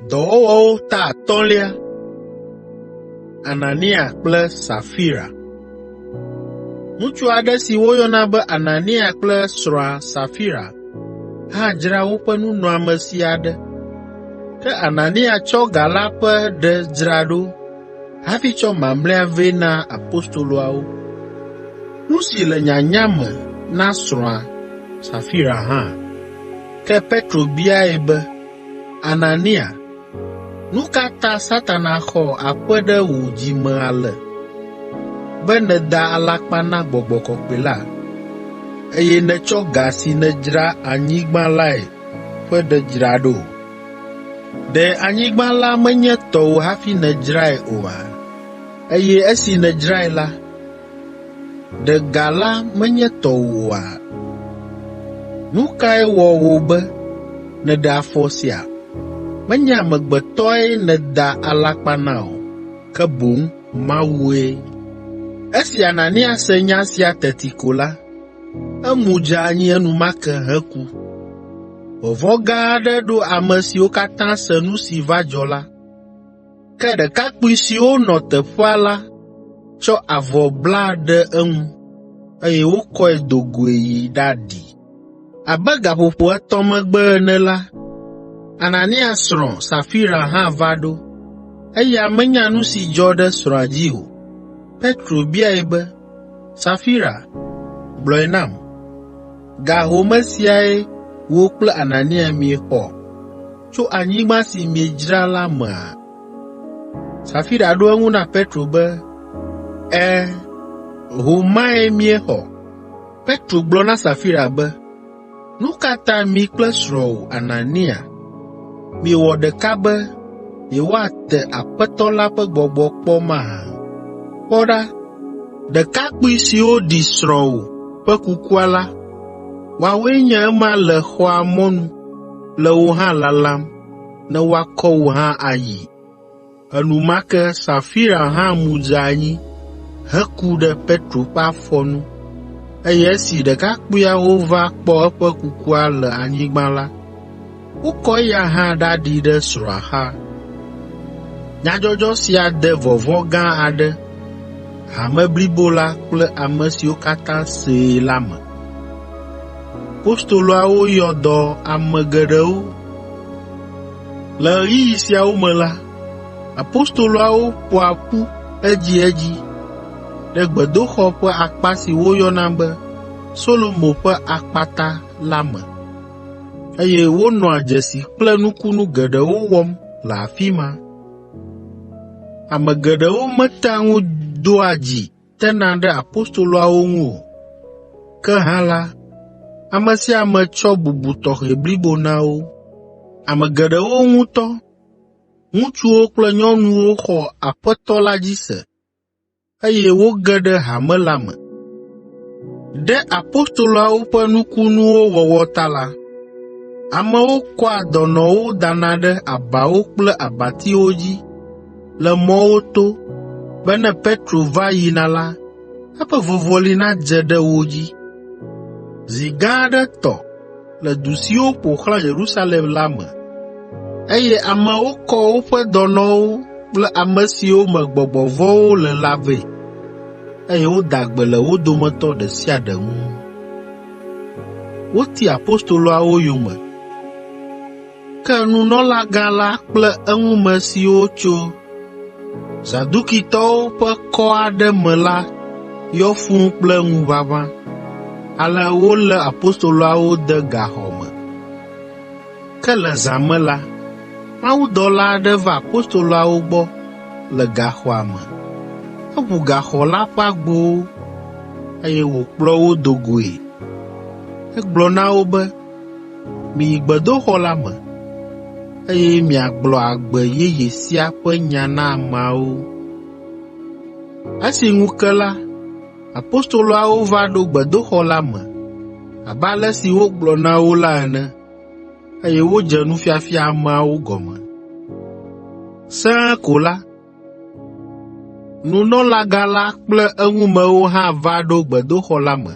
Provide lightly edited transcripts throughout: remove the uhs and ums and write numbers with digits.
Dɔwɔwɔwo ta atɔ̃lia Anania kple Safira. Ŋutsu aɖe si woyɔna be Anania kple srɔ̃a Safira hã dzra woƒe nunɔamesi aɖe. Ke Anania tsɔ ga la ƒe ɖe dzra ɖo hafi tsɔ mamlɛa vɛ na apostoloawo. Nu si le nyanya me na srɔ̃a Safira hã. Ke Petro biae be, “Anania, nu ka ta Satana xɔ aƒe ɖe wò dzi me ale, be nèda alakpa na Gbɔgbɔ Kɔkɔe la, eye nètsɔ ga si nèdzra anyigba lae ƒe ɖe dzra ɖo? Ɖe anyigba la menye tɔwò hafi nèdzrae oa? Eye esi nèdzrae la, ɖe ga la menye tɔwò oa? Nu kae wɔ wò be nèɖe afɔ sia? Menye amegbetɔe nèda alakpa na o, ke boŋ Mawue.” Esi Anania se nya sia teti ko la, emu dze anyi enumake heku. Vɔvɔ̃ gã aɖe ɖo ame siwo katã se nu si va dzɔ la. Ke ɖekakpui siwo nɔ teƒea la tsɔ avɔ bla ɖe eŋu, eye wokɔe do goe yi ɖaɖi. Abe gaƒoƒo etɔ̃ megbe ene la, Anania srɔ̃ Safira hã va ɖo. Eya menya nu si dzɔ ɖe srɔ̃a dzi o. Petro biae be, “Safira, gblɔe nam, ga home siae wò kple Anania miexɔ tso anyigba si miedzra la mea?” Safira ɖo eŋu na Petro be, “Ɛ̃, ho mae míexɔ.” Petro gblɔ na Safira be, “Nu ka ta mi kple srɔ̃wò Anania miewɔ ɖeka be yewoate Aƒetɔ la ƒe Gbɔgbɔ kpɔ mahã? Kpɔ ɖa, ɖekakpui siwo ɖi srɔ̃wò ƒe kukua la, woawoe nye ema le xɔa mɔnu le wò hã lalam ne woakɔ wò hã ayi.” Enumake Safira hã mu dze anyi heku ɖe Petro ƒe afɔ nu, eye esi ɖekakpuiawo va kpɔ eƒe kukua le anyigba la, wokɔ eya hã ɖaɖi ɖe srɔ̃a xa. Nyadzɔdzɔ sia de vɔvɔ̃ gã aɖe hame blibo la kple ame siwo katã see la me. Apostoloawo yɔ dɔ ame geɖewo. Le ɣeyiɣi siawo me la, apostoloawo ƒoa ƒu edziedzi ɖe gbedoxɔ ƒe akpa si woyɔna be Solomo ƒe Akpata la me, eye wonɔa dzesi kple nukunu geɖewo wɔm le afi ma. Ame geɖewo metea ŋu doa dzi tena ɖe apostoloawo ŋu o. Ke hã la, ame sia ame tsɔ bubu tɔxɛ blibo na wo. Ame geɖewo ŋutɔ, ŋutsuwo kple nyɔnuwo xɔ Aƒetɔ la dzi se, eye woge ɖe hame la me. Ɖe apostoloawo ƒe nukunuwo wɔwɔ ta la, amewo kɔa dɔnɔwo dana ɖe abawo kple abatiwo dzi le mɔwo to be ne Petro va yina la, eƒe vɔvɔli nadze ɖe wo dzi. Zi gã aɖe tɔ le du siwo ƒo xlã Yerusalem la me, eye amewo kɔ woƒe dɔnɔwo kple ame siwo me gbɔgbɔ vɔ̃wo le la vɛ, eye woda gbe le wo dometɔ ɖe sia ɖe ŋu. Woti apostoloawo yome. Ke nunɔlagã la kple eŋume siwo tso Zadukitɔwo ƒe kɔ aɖe me la yɔ fũu kple ŋuʋaʋã, ale wolé apostoloawo de gaxɔ me. Ke le zã me la, mawudɔla aɖe va apostoloawo gbɔ le gaxɔa me. Eʋu gaxɔ la ƒe agbowo, eye wòkplɔ wo do goe. Egblɔ na wo be, “Miyi gbedoxɔ la me, eye miagblɔ agbe yeye sia ƒe nya na ameawo.” Esi ŋu ke la, apostoloawo va ɖo gbedoxɔ la me abe ale si wogblɔ na wo la ene, eye wodze nufiafia ameawo gɔme. Sẽe ko la, nunɔlagã la kple eŋumewo hã va ɖo gbedoxɔ la me.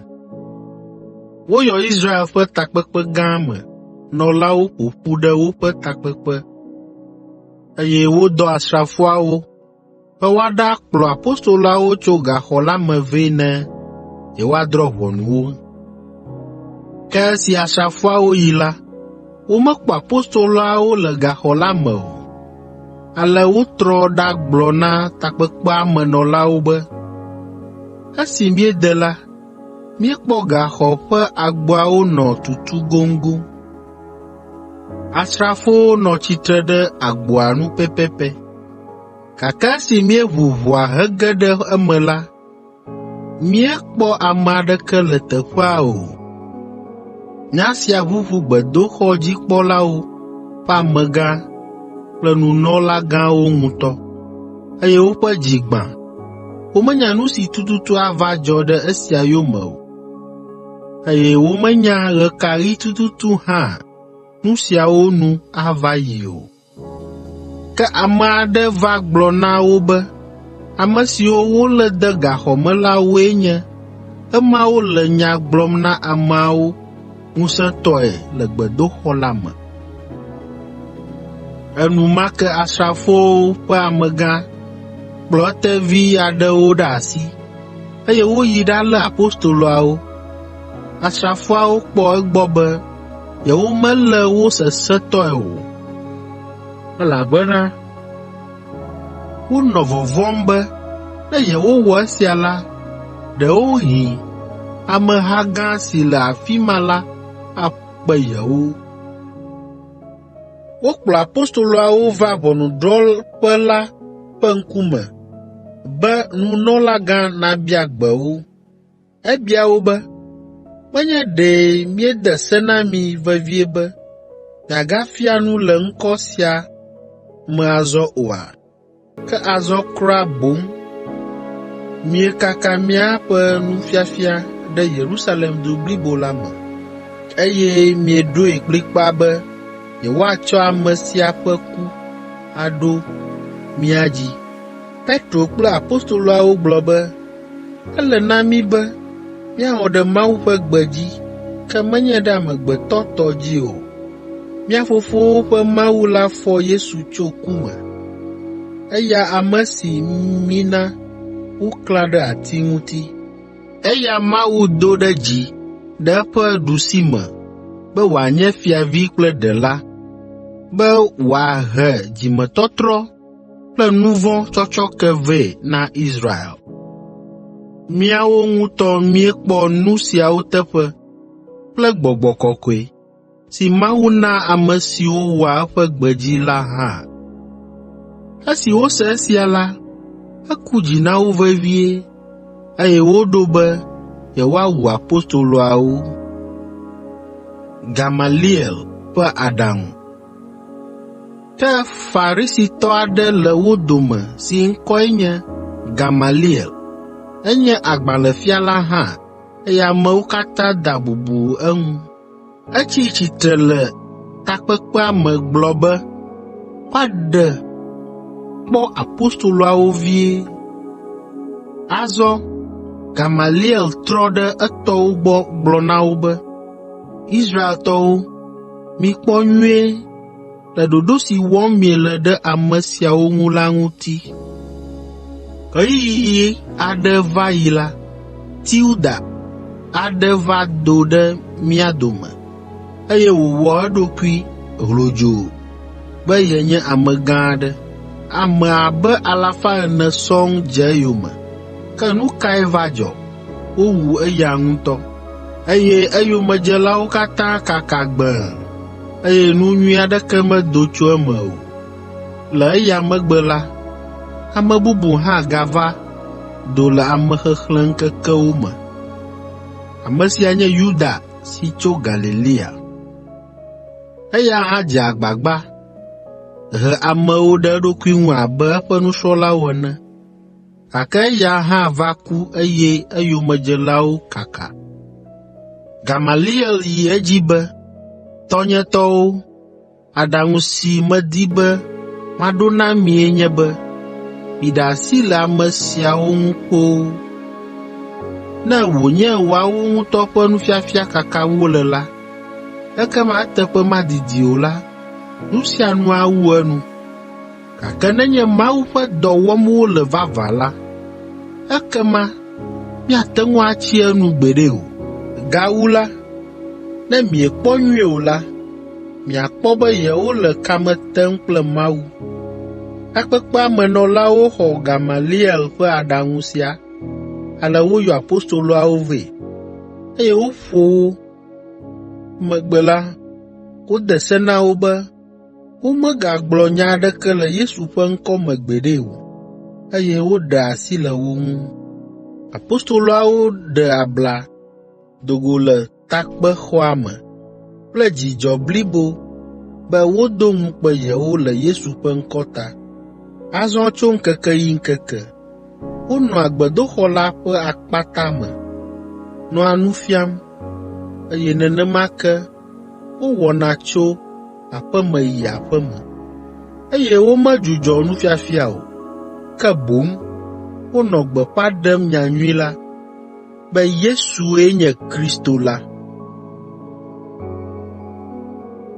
Woyɔ Israel ƒe takpekpe gã me nɔlawo ƒo ƒu ɖe woƒe takpekpe. Eye wodɔ asrafoawo be woaɖakplɔ apostoloawo tso gaxɔ la me vɛ ne yewoadrɔ̃ ʋɔnu wo. Ke esi asrafoawo yi la, womekpɔ apostoloawo le gaxɔ la me o. Ale wotrɔ ɖagblɔ na takpekpea me nɔlawo be, “Esi míede la, míekpɔ gaxɔ ƒe agboawo nɔ tutu goŋgoŋ. Asrafowo nɔ tsitre ɖe agboa nu pɛpɛpɛ, gake esi míeʋu ʋɔa hege ɖe eme la, míekpɔ ame aɖeke le teƒea o.” Nya sia ʋuʋu gbedoxɔdzikpɔlawo ƒe amegã kple nunɔlagãwo ŋutɔ, eye woƒe dzi gbã. Womenya nu si tututu ava dzɔ ɖe esia yome o, eye womenya ɣe ka ɣi tututu hã nu siawo nu ava yi o. Ke ame aɖe va gblɔ na wo be ame siwo wolé de gaxɔ me la woe nye emawo le nya gblɔm na ameawo ŋusẽtɔe le gbedoxɔ la me. Enumake asrafowo ƒe amegã kplɔ etevi aɖewo ɖe asi, eye woyi ɖalé apostoloawo. Asrafoawo kpɔ egbɔ be yewomelé wo sesẽtɔe o, elabena wonɔ vɔvɔ̃m be ne yewowɔ esia la, ɖewohĩ ameha gã si le afi ma la aƒu kpe yewo. Wokplɔ apostoloawo va ʋɔnudrɔ̃ƒe la ƒe ŋkume be nunɔlagã nabia gbe wo. Ebia wo be, “Menye ɖe míede se na mi vevie be miagafia nu le ŋkɔ sia me azɔ oa? Ke azɔ kura boŋ miekaka miaƒe nufiafia ɖe Yerusalem du blibo la me, eye mieɖoe kplikpaa be yewoatsɔ ame sia ƒe ku aɖo mía dzi.” Petro kple apostoloawo gblɔ be, “Ele na mí be míawɔ ɖe Mawu ƒe gbe dzi ke menye ɖe amegbetɔ tɔ dzi o. Mía fofowo ƒe Mawu la fɔ Yesu tso ku me, eya ame si mina woklã ɖe ati ŋuti. Eya Mawu do ɖe dzi ɖe eƒe ɖusime be wòanye Fiavi kple Ɖela, be wòahe dzimetɔtrɔ kple nu vɔ̃ tsɔtsɔke vɛ na Israel. Míawo ŋutɔ míekpɔ nu siawo teƒe kple Gbɔgbɔ Kɔkɔe si Mawu naa ame siwo wɔa eƒe gbe dzi la hã.” Esi wose esia la, eku dzi na wo vevie, eye woɖo be yewoawu apostoloawo. Gamaliel ƒe aɖaŋu Ke Farisitɔ aɖe le wo dome si ŋkɔe nye Gamaliel. Enye agbalẽfiala hã eye amewo katã dea bubu eŋu. Etsi tsitre le takpekpea me gblɔ be woaɖe kpɔ apostoloawo vie. Azɔ Gamaliel trɔ ɖe etɔwo gbɔ gblɔ na wo be, “Israeltɔwo, mikpɔ nyuie le ɖoɖo si wɔm miele ɖe ame siawo ŋu la ŋuti. Ɣeyiɣi aɖe va yi la, Teuda aɖe va do ɖe mía dome, eye wòwɔ eɖokui hlodzoo be yenye amegã aɖe. Ame abe alafa ene sɔŋ dze eyome. Ke nu kae va dzɔ? Wowu eya ŋutɔ, eye eyomedzelawo katã kaka gbẽe, eye nu nyui aɖeke medo tso eme o. Le eya megbe la, ame bubu hã gava do le amexexlẽŋkekewo me. Ame sia nye Yuda si tso Galilea. Eya hã dze agbagba he amewo ɖe eɖokui ŋu abe eƒe nusrɔ̃lawo ene, gake eya hã va ku eye eyomedzelawo kaka. Gamaliel yi edzi be, “Tɔnyetɔwo, aɖaŋu si medi be maɖo na mie nye be miɖe asi le ame siawo ŋu kpoo. Ne wònye woawo ŋutɔ ƒe nufiafia kakam wole la, ekema eteƒe madidi o la, nu sia nu awu enu. Gake nenye Mawu ƒe dɔ wɔm wole vavã la, ekema miate ŋu atsi enu gbeɖe o. Gawu la, ne miekpɔ nyuie o la, miakpɔ be yewole kame tem kple Mawu.” Takpekpea me nɔlawo xɔ Gamaliel ƒe aɖaŋu sia, ale woyɔ apostoloawo vɛ, eye woƒo wo. Emegbe la, wode se na wo be womegagblɔ nya aɖeke le Yesu ƒe ŋkɔ me gbeɖe o, eye woɖe asi le wo ŋu. Apostoloawo ɖe abla do go le takpexɔa me kple dzidzɔ blibo be wodo ŋukpe yewo le Yesu ƒe ŋkɔ ta. Azɔ tso ŋkeke yi ŋkeke, wonɔa gbedoxɔ la ƒe akpata me, nɔa nu fiam, eye nenema ke wowɔna tso aƒe me yi aƒe me, eye womedzudzɔ nufiafia o, ke boŋ wonɔ gbeƒã ɖem nyanyui la, be Yesue nye Kristo la.